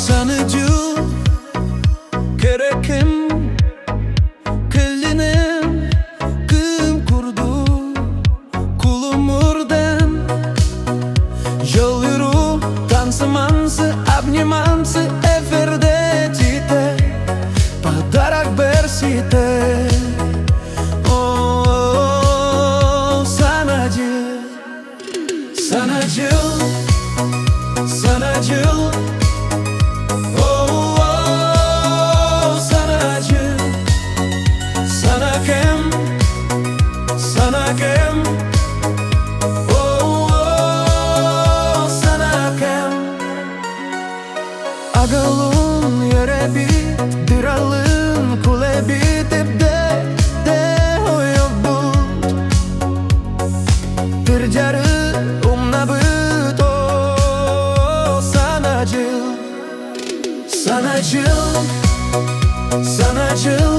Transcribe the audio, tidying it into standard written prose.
Саныдьыл кэрэким кэлинэн кыым курдук кулумурдан Жолыру танцы-манцы, обниманцы эфирде подарок берсите. О, санадьыл, санадьыл, санадьыл, о, санадьыл, санакем, санакем, о, санакем. Агалун еребит, дыралын кулебит, эбде, де ойобут. Тырдьары умнабыт, о, санадьыл, санадьыл, санадьыл.